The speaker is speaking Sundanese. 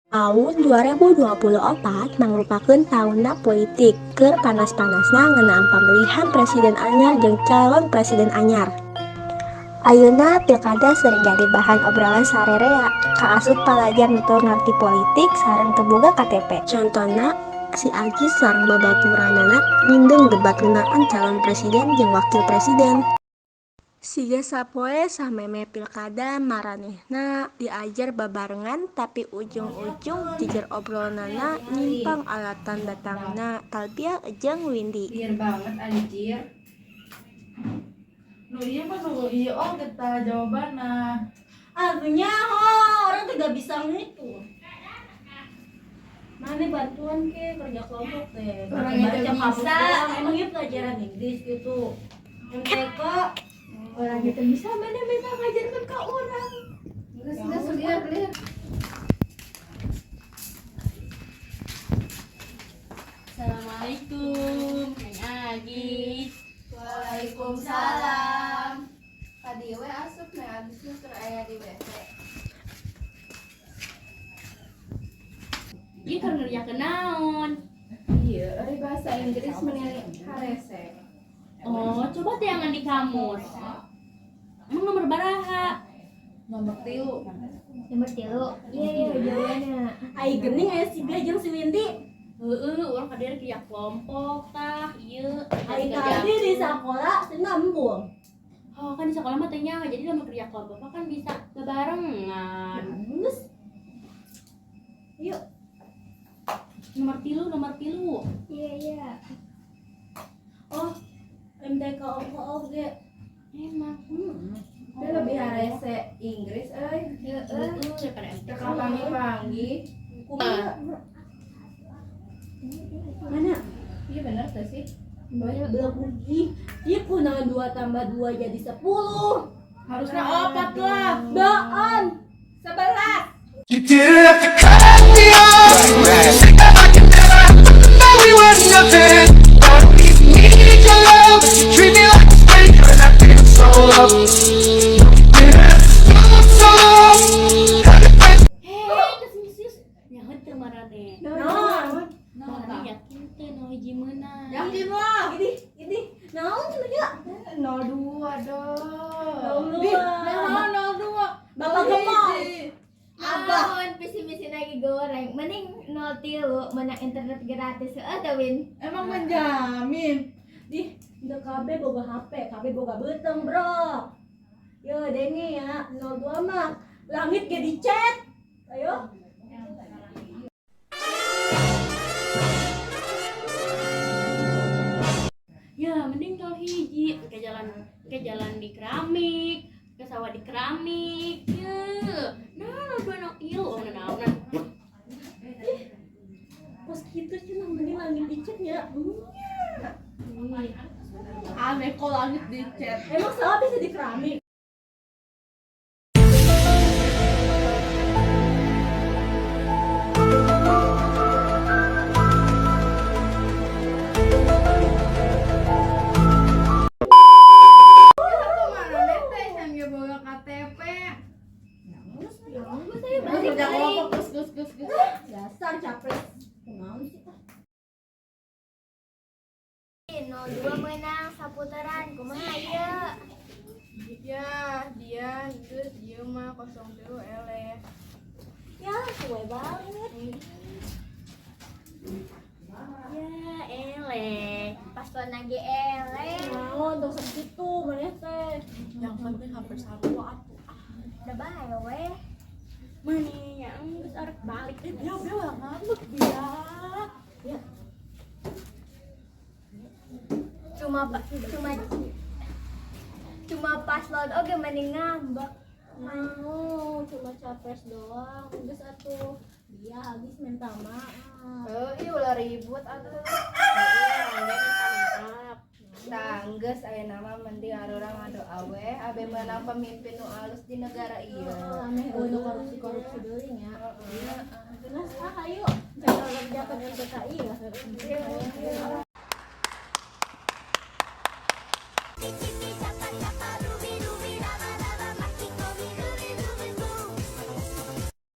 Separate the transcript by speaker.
Speaker 1: Taun 2024 mangrupakeun taunna politik, keur panas-panasna ngeunaan pamilihan presiden anyar jeung calon presiden anyar. Ayeuna pilkada sering jadi bahan obrolan sarerea, kaasup palajar nu teu ngarti politik sareng teu boga KTP. Contona, si Agis sareng babaturanna mindeng debat ngeunaan calon presiden jeung wakil presiden. Siga sapoe samemeh pilkada maranehna diajar babarengan tapi ujung-ujung jejer obrolanana nyimpang alatan datangna Talbiah jeung Windy.
Speaker 2: Liar banget anjir.
Speaker 3: Nu iya mah nu iya oh kita jawabanna.
Speaker 4: Aduhnya, orang tidak bisa ngitu. Mana bantuan ke kerja kelompok teh.
Speaker 2: Orang
Speaker 4: Baca
Speaker 2: itu
Speaker 4: kampus
Speaker 2: bisa.
Speaker 4: doang. Emang itu pelajaran Inggris gitu. MTK
Speaker 2: Orang itu bisa mana minta ngajarkan ke orang. Geus geus liar liar.
Speaker 5: Assalamualaikum, Neng Agis.
Speaker 2: Waalaikumsalam. Tadi we asup Neng Agis nu keur aya di WC.
Speaker 5: Ieu keur ngerjakeun naon?
Speaker 2: Iya, euy bahasa Inggris meni harese.
Speaker 5: Oh, coba teangan di kamus. Emang nomor baraha?
Speaker 3: Nomor 3.
Speaker 6: Nomor 3. Iya, jawabannya.
Speaker 4: Ai geuning aya si Bia jeung si Windy.
Speaker 5: Heeh, urang ka dieu kerja kelompok tah, ieu.
Speaker 4: Ai tadi di sekolah teu nambung.
Speaker 5: Oh, kan di sekolah mah teu nyaho, jadi lamun kerja kelompok mah kan bisa bebarengan.
Speaker 4: Geus. Yuk,
Speaker 5: Nomor 3, nomor 3.
Speaker 6: Iya.
Speaker 4: Oh, MTK ongko oge.
Speaker 5: Emang.
Speaker 2: Dia lebih harese Inggris euy.
Speaker 6: Heeh.
Speaker 5: Heeh, daripada MTK.
Speaker 2: Teu kapanggih-panggih.
Speaker 4: Kumaha? Mana?
Speaker 2: Iya bener teh sih.
Speaker 4: Belum rugi. Ieu kunaon 2 tambah 2 jadi 10.
Speaker 3: Harusnya opat lah.
Speaker 4: Daan.
Speaker 2: 11.
Speaker 7: You didn't have to cut me off. Say that I can never, that we were nothing. I don't even need your love, but you treat me like a stranger, and I feel so loved. You didn't have to go so long.
Speaker 5: Hei, geus geus. Nyaho teu maraneh.
Speaker 4: Naon?
Speaker 5: Maraneh yakin teu nu hiji meunang?
Speaker 3: Yakin lah.
Speaker 4: Ini naon cenah ya?
Speaker 2: 02 dong.
Speaker 4: 02.
Speaker 3: Nah, 02.
Speaker 4: Bapak gemoy.
Speaker 6: Abah. Naon visi-misi lagi goreng. Mending 03 menang internet gratis. Heeh teh Win.
Speaker 3: Emang menjamin.
Speaker 4: Dih, udah KB boga HP, KB boga beuteung, Bro. Yo, denge ya, 02 mah langit ge dicet. Ayo.
Speaker 5: Ya, mending nol hiji, ke jalan di keramik, ke sawah di keramik. Ya. Nah, 02 03, oh naonan.
Speaker 4: Pas kitu cenah mending langit dicet ya.
Speaker 3: Aneh kok langit dicet.
Speaker 4: Emang sawah bisa di keramik?
Speaker 2: Maraneh teh can ge boga KTP.
Speaker 3: Kerja kelompok terus terus terus terus.
Speaker 4: Dasar capres. Kunaon sih?
Speaker 6: 02 menang saputaran. Kumaha ieu?
Speaker 2: Ya, dia geus ieu mah 03 eleh.
Speaker 4: Ya, suwe banget.
Speaker 5: Ya, eleh.
Speaker 6: Paslon lagi eleh.
Speaker 4: Naon tong segitu maneh teh.
Speaker 3: Yang penting hampir sarua atuh.
Speaker 6: Udah bae we.
Speaker 5: Mana yang geus arek balik.
Speaker 3: Eh, dia dia ulah ngambek dia.
Speaker 4: Ya,
Speaker 6: Cuma cuma cuma paslon oge mending ngambek.
Speaker 4: Mau cuma capres doang. Geus atuh. Dia habis minta maaf.
Speaker 2: Heuh, ieu ulah ribut atuh.
Speaker 5: Minta maaf.
Speaker 2: Tah, geus ayeuna mah mending arurang ngadoa we abe meunang pemimpin nu alus di negara ieu.
Speaker 4: Aneh untuk korupsi-korupsi deui nya. Iya. Nah, ayo. Saya kerjakan MTKI ya.